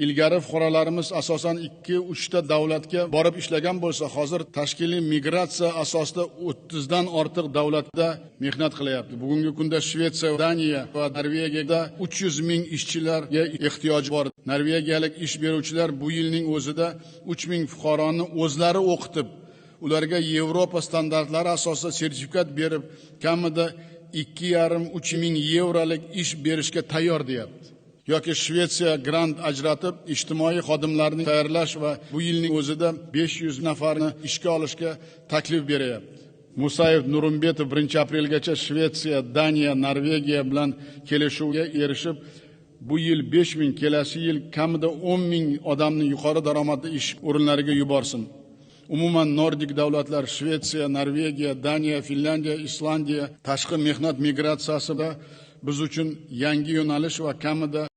Ilgari fuqarolarimiz asosan 2-3 ta davlatga borib ishlagan bo'lsa, hozir tashkiliy migratsiya asosida 30 dan ortiq davlatda mehnat qilyapti. Bugungi kunda Shvetsiya, Daniya va Norvegiyada 300 ming ishchilarga ehtiyoj bor. Norvegiyalik ish beruvchilar bu yilning o'zida 3 ming fuqaroni o'zlari o'qitib, ularga Yevropa standartlari asosida sertifikat berib, kamida 2,5-3 ming yevrolik ish berishga tayyor deyapti. Yoki Shvetsiya grant ajratib, ijtimoiy xodimlarni tayyorlash va bu yilning o'zida 500 nafarni ishga olishga taklif beryapti. Musayev Nurimbetov 1-aprelgacha Shvetsiya, Daniya, Norvegiya bilan kelishuvga erishib, bu yil 5 ming, kelasi yil kamida 10 ming odamni yuqori daromadli ish o'rinlariga yuborsin. Umuman Nordik davlatlar Shvetsiya, Norvegiya, Daniya, Finlyandiya, Islandiya tashqi mehnat migratsiyasida biz uchun yangi yo'nalish va kamida